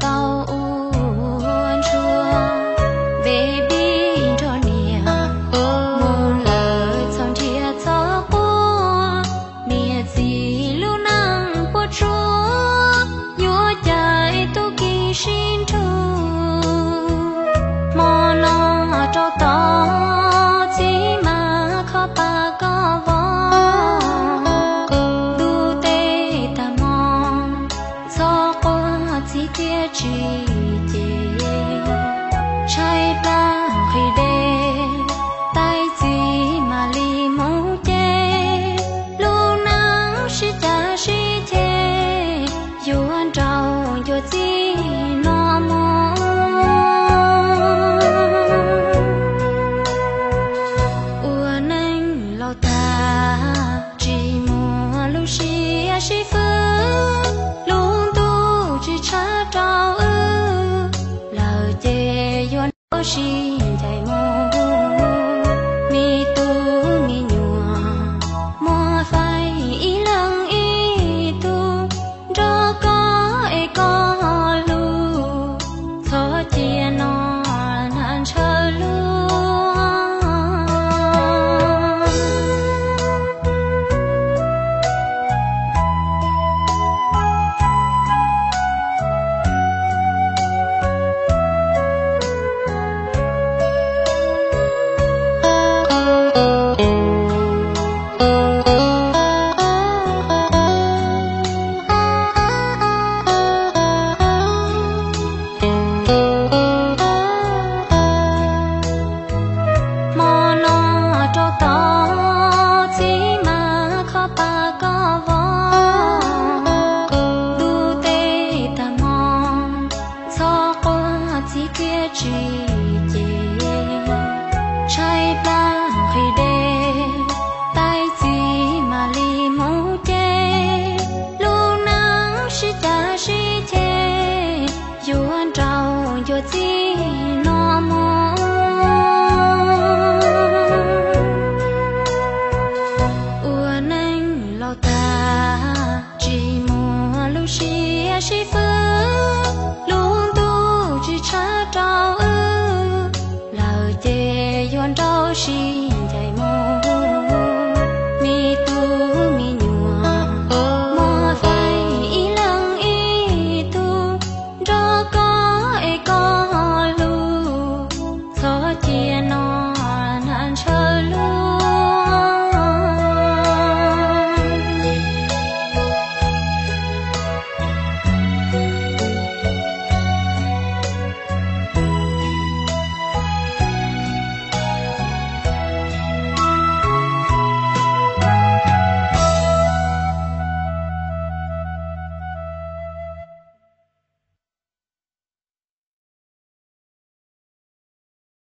tau ua ntsuag, baby nrog niam mus lawm txhob nrhiav txhob quaj, niam txiv lub neej puas tsuaj, yuav cais tub ki sib nrug. Hmo no rau tod txiv mas kho pa koj vov, ntuj teb tag hmo txhob quaj txiv thiaj tsis cem, tshaib plab nqhis dej, tais txiv mam li mus ces, lub neej sib cav sib ceg, yuav nraug yuav txij no mus. Ua neej laus tag tsis muaj lub siab sib fwb, lub ntuj tsis tshab rau wb, lawm ces yuav nrog sib ncaim mus. Me tub me nyuam muab faib ib leeg ib tug, nrog koj es koj hlub, txhob cia no ntshaw luag. Hmo no rau tod txiv mas kho pa koj vov, ntuj teb tag hmo txhob quaj txiv thiaj tsis cem, tshaib plab nqhis dej, tais txiv mam li mus ces, lub neej sib cav sib ceg, yuav nraug yuav txij